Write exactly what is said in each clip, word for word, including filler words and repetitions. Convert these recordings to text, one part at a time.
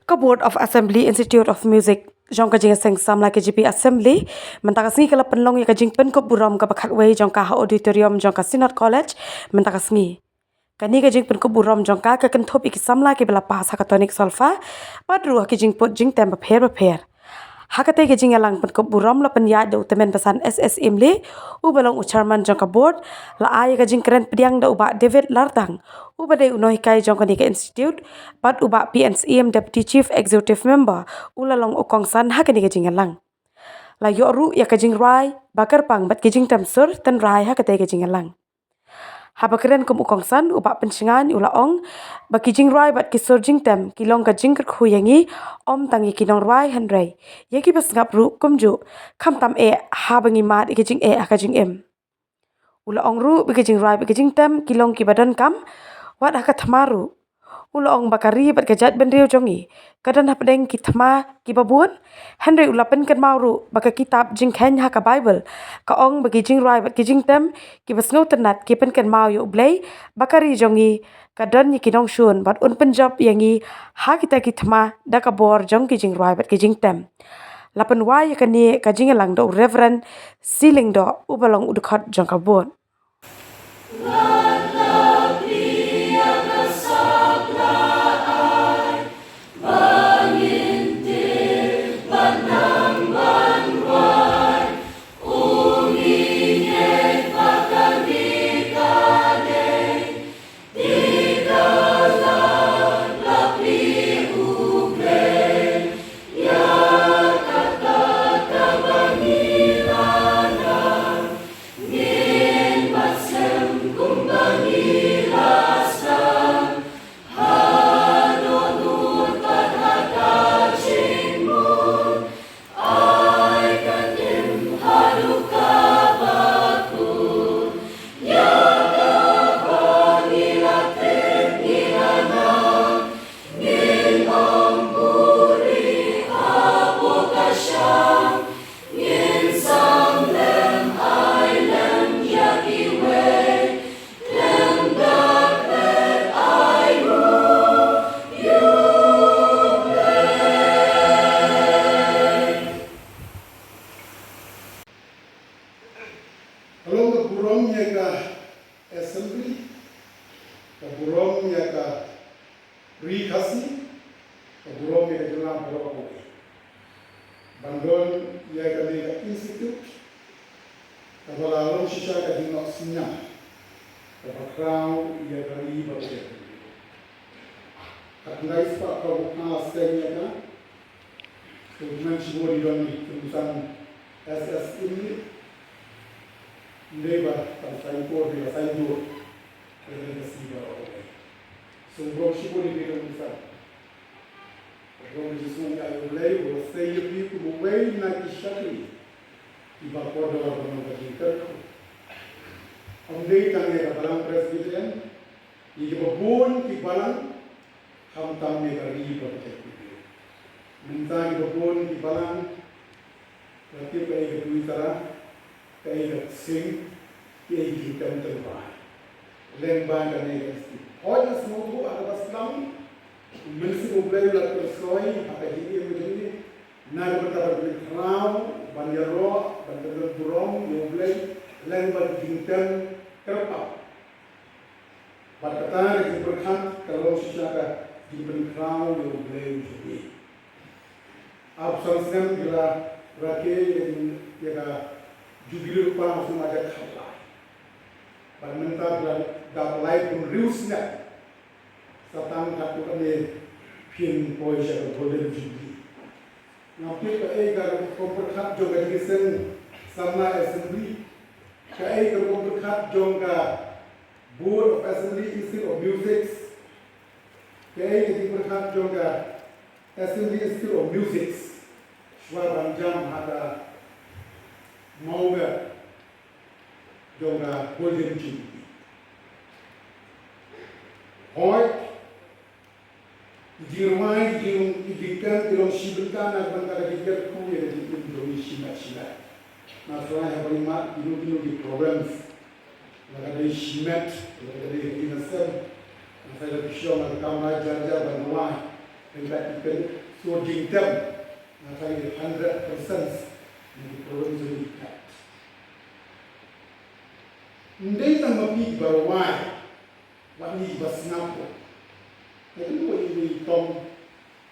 Ka Board of Assembly Institute of Music jong ka Jingïaseng Samla K J P Assembly mynta ka sngi ka la pynlong ïa ka jingpynkup burom kaba khatwei jong ka ha auditorium jong ka Synod College mynta ka sngi. Kane ka jingpynkup burom jong ka ka kynthup ïa ki samla kiba la pass ha ka tonic solfa bad ruh ha ki jingput jingtem bapher bapher. Ha katei ka jingïalang pynkup burom la pynïaid da u tymmen basan S S Imli uba long u chairman jong ka board, la ai ïa ka jingkren pdiang da u Bah David Lartang uba dei u nonghikai jong kane ka institute bad u Bah P N Syiem, Deputy Chief Executive Member, u la long u kongsan ha kane ka jingïalang. La ïoh ruh ïa ka jingrwai ba kyrpang bad ki jingtem sur tynrai ha katei ka jingïalang. Haba kren kum u kongsan, u Bah Pynshngaiñ u la ong ba ki jingrwai bad ki sur jingtem ki long ka jingkyrkhu ïa ngi, ym tang ïa ki nongrwai hynrei ïa kiba sngap ruh kumjuh, khamtam eh haba ngi mad ïa ka jingeh ha ka jingim. U la ong ruh ba ki jingrwai bad ki jingtem ki long kiba donkam wat ha ka thma ruh. U la ong ba ka ri bad ka jaitbynriew jong ngi ka don hapdeng ki thma kiba bun. Hynrei u la pynkynmaw ruh ba ka kitab jingkheiñ ha ka Baibl ka ong ba ki jingrwai bad ki jingtem kiba sngewtynnat ki pynkynmaw ïa U Blei ba ka ri jong ngi ka don ïa ki nongshun bad un pynjop ïa ngi ha kita ki thma da ka bor jong ki jingrwai bad ki jingtem. La pynwai ïa kane ka jingïalang da u Reverend C Lyngdoh uba long u dkhot jong ka board. Ka long ka burom ïa ka assembly, ka burom ïa ka ri Khasi, ka burom ïa ka jylla baroh kawei. Ban don ïa kane ka institute kaba la long shisha ka jingnoh synñiang kaba khraw ïa ka ri bad ka jaitbynriew. Khatnai spah phraphew phra seng ïa ka, to kmen shibun ïa don ki tymmen basan S S Imli. Ym dei ba tang saiñdur, dei ba saiñdur ïa ka ri Khasi baroh kawei. Sngewbha shibun ïa phi tymmen basan. Bad nga sngewbha ïa U Blei uba la sei ïa phi kum uwei na ki shakri kiba kordor ban long ka jingkyrkhu, ym dei tang ïa ka Balang Presbyterian, ïa kiba bun ki balang, khamtam ïa ka ri bad ka jaitbynriew. Mynta kiba bun ki balang, la tip kaei ka twi tara, kaei ka ksing, kaei ka jingtem tynrai lyngba kane ka institute. Hooid, nga sngewthuh ha kaba sdang U Mynsiem U Blei u la pynshoi ha ka jingim jong ngi na ka bynta ban pynkhraw, ban ïaroh, ban pynlong burom ïa U Blei lyngba ki jingtem kyrpang. Bad kata ka jingpyrkhat ka long shisha ka jingpynkhraw ïa U Blei jong ngi. Arphew san snem ki la rakhe ïa ka Jubili Lypa ha u snem ar hajar khatlai. Bad mynta ki la dap laiphew hynriew snem. Sa tang katto katne phin poi sha ka Golden Jubilee. Ngam tip kaei ka rukom pyrkhat jong ka Jingïaseng Samla Assembly, kaei ka rukom pyrkhat jong ka Board of Assembly Institute of Music, kaei ka jingpyrkhat jong ka Assembly Institute of Music, shuwa ban jam ha ka Mawmer jong ka Golden Jubilee. Hooid, ki jingrwai, ki jing, ki jingtem ki long shi bynta na ka bynta ka jingkyrkhu ïa ka jingim jong ngi shimet shimet. Nga tharai haba ngi mad kino kino ki problems, la ka dei shimet, la ka dei ka jingïaseng, nga tharai la ki shong ha ka kamra jar jar ban rwai. Ryngkat ki pynsur jingtem, nga tharai hundred percent na ki problem jong ngi. Ym dei tang ma phi kiba rwai, wat ngi kiba sngap ruh. Nga kynmaw ïa i Tom,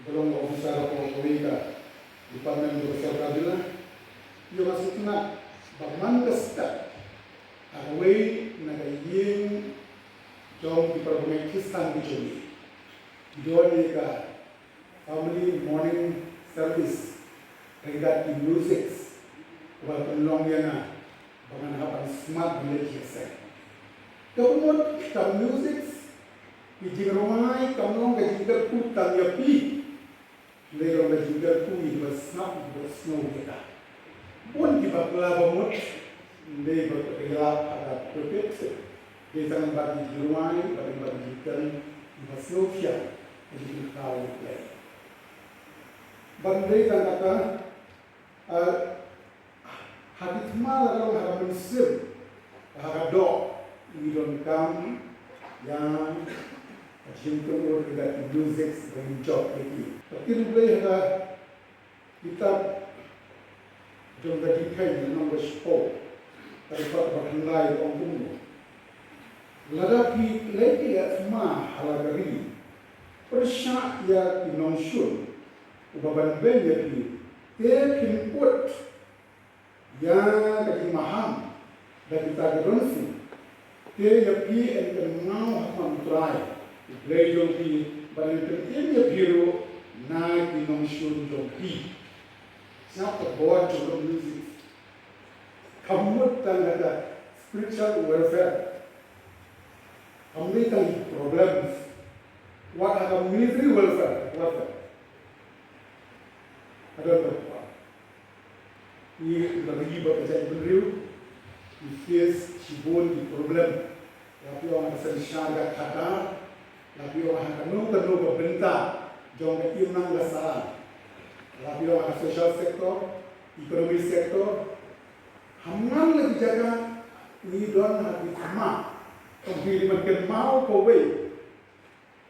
ba long officer hapoh kawei ka department jong ka sorkar jylla, ïa ka sngewtynnat ba man ka step ha kawei na ka ïing jong ki para bangeit Khristan ki jong ngi, ki don ïa ka family mourning service, ryngkat ki music, ba pynlong ïa nga ba ngan hap ban smat ban leit sha ïing. Ka mut ka music, ki jingrwai kam long ka jingkyrkhu tang ïa phi, hynrei long ka jingkyrkhu ïa kiba sngap, ïa kiba sngew ïa ka. Bun kiba kylla ba mut, hynrei ba ki ïalap ha ka pulpit, dei tang bad ki jingrwai, bad ki jingkyrkhu, kiba sngew phiah ïa ki jingkyrkhu ïa U Blei. Bad ym dei tang kata, eh, ha ki thma la ka long ha ka mynsiem, ha ka doh, ngi donkam ïa ka jingpynur ïa ka music ba ngin jop ïa ki. Ka ktien U Blei ha ka kitab jong ka Jingkheiñ lynnong ba shiphew, ka dkhot ba khyndai ka ong kumno: Lada phi leit ïaleh thma ha la ka ri, pyrshah ïa ki nongshun uba ban beiñ ïa phi, te phin put ïa ka jingmaham da kita ki rynsan, te ïa phi yn kynmaw ha khmat U Trai U Blei jong phi, bad yn pynim ïa phi ruh na ki nongshun jong phi. Sngap ka bor jong ka music. Kam mut tang ha ka spiritual welfare. Kam mut tang problems. Wat ha ka military welfare, welfare. Ka don ka bor. Ngi la ri bad ka jaitbynriew, ngi face shibun ki problem. La phi ong ha ka synshar ka khadar, la phi ong ha kano kano ka bynta jong ka imlang ka sahlang. La phi ong ha ka social sector, economy sector. Ha man la ki jaka ngi don ha ki thma, kum ki ban kynmaw kawei.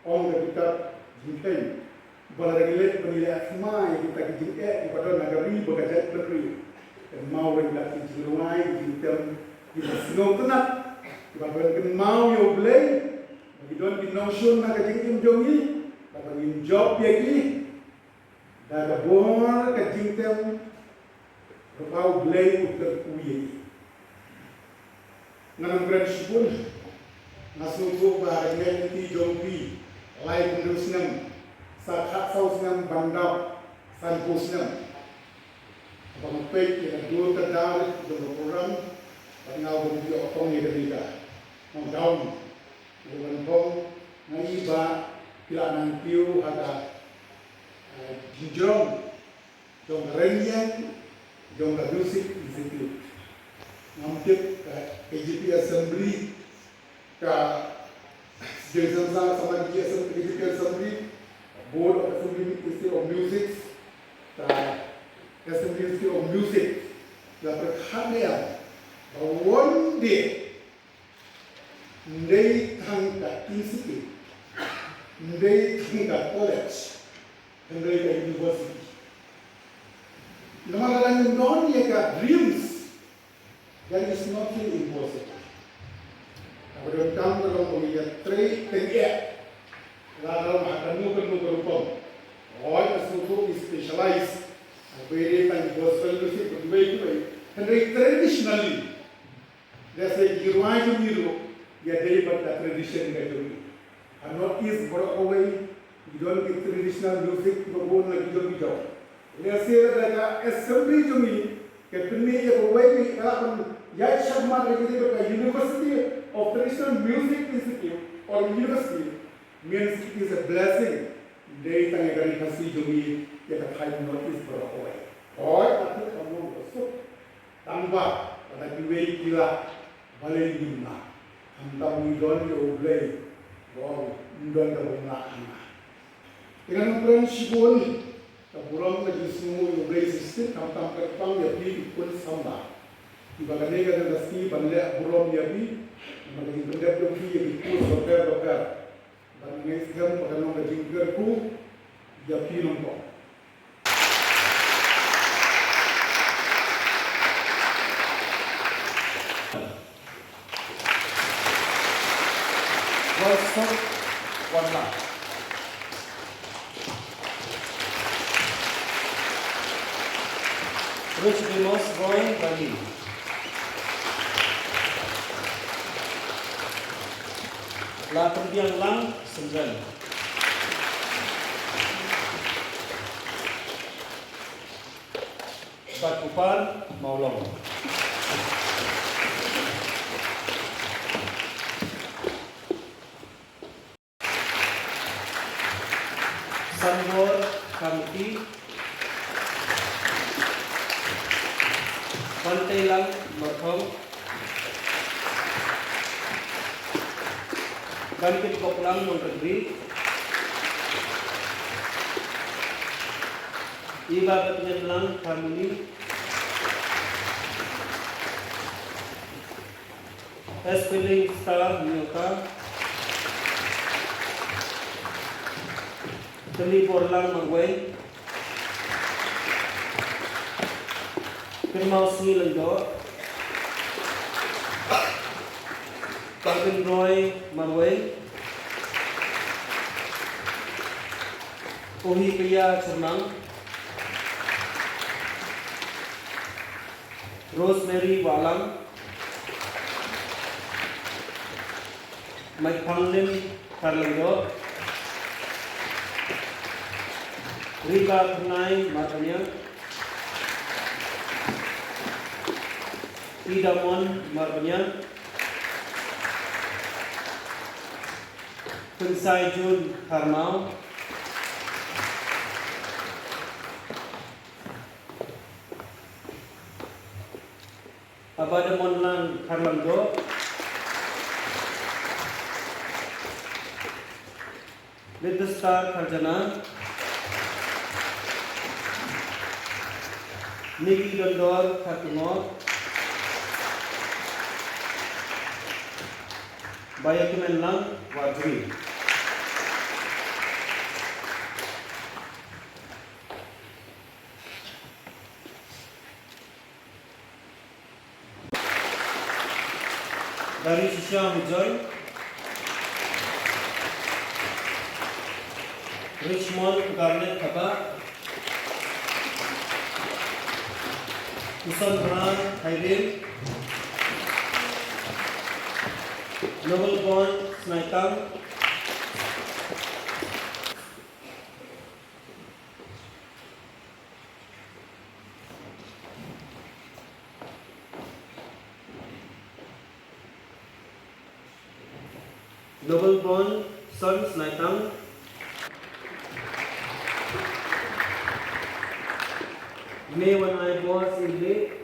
Ong ka kitab Jingkheiñ ba lada ngi leit ban ïaleh thma ïa kita ki jingeh kiba don ha ka ri bad ka jaitbynriew, kynmaw ryngkat ki jingrwai, ki jingtem, kiba sngewtynnat, kiba kynmaw ïa U Blei, ba ki don ki nongshun ha ka jingim jong ngi, ba ngin jop ïa ki da ka bor ka jingtem, ruh ba U Blei u kyrkhu ïa ngi. Ngan ym kren shibun, nga sngewthuh ba ha ka jingïaid lynti jong phi, lai hynriew snem, sa khatsaw snem ban dap sanphew snem. Haba nga peit ïa ka dur ka dar jong ka program, bad nga ong ba phi ïoh tong ïa kane ka nongdaw. Nga ong, nga i ba phi la nang kiew ha ka, eh, jingjrong jong ka rynïeng jong ka Music Institute. Ngam tip ka K J P Assembly, ka Seng Seng Sa, sama K J P Assembly, Board of Assembly Institute of Music, ka Assembly Institute of Music, la pyrkhat ïa ba one day ym dei tang ka institute, ym dei tang ka college, hynrei ka university. Namar lada ngim don ïa ka dreams, there is nothing impossible. Haba donkam ka long ba ngin ïatrei tyngeh, la ka long ha kano kano ka rukom. Hooid, nga sngewthuh ki specialize, haba ïadei tang gospel music, kiwei kiwei. Hynrei traditionally, lehse ki rwai jong ngi ruh ïadei bad ka tradition ka jong ngi. Ha North East baroh kawei ki don ki traditional music kiba bun na ki jong ki jong. Lehse lada ka assembly jong ngi ka pynmih ïa kawei ka lah ban ïaid shakhmat ïadei bad ka University of Traditional Music Institute or University, means it is a blessing. Dei tang ïa ka Ri Khasi jong ngi, ïa ka thaiñ North East baroh kawei. Hooid, ka thik ka mut ka suk. Tang ba lada kiwei ki lah, balei ngim lah? Khamtam ngi don ïa U Blei, ba ym don kaba ym lah ha nga. Te ngan ym kren shibun, ka burom ka jingsngewnguh ïa U Blei shisien, khamtam kyrpang ïa phi ki khun samla, kiba kane ka dang ka sngi ban leh burom ïa phi namar ka jingpyndep jong phi ïa ki post bapher bapher. Bad nga ngeit skhem ba kan long ka jingkyrkhu Ïa phi long ko. Wan sok, wan la. Rich Demos Roy Bali. La pynbiang lang sendal. Bat Upar Mawlong. Sanbor Kamti. Panteilang Marthong. Kamkit Boklang Nongkatri. Iba Batngen Lang Harmony. Espelin Star Nyota. Teli Borlang Mangwei. Kynmaw Sngi Lyngdoh. Kevin Roy Marwei. Ohi Kaya Chyrmang. Rosemary Walang. Mike Panglim Karlenggo. Riba Pernai Marbaniang. Ida Mon Marbaniang. Kynsai Jun Karmau. Abada Monlang Karlangdo. Little Star Karjana. Niki Dondor Kartungo. Bayakimen Lang Wajri. Dari Shisha Mujoy, Richmond Garnet Kaba, Kusan Bran Hairin, Noble Born Snaitang, Noble Born Sons Naitang. Me wan ai bor sili.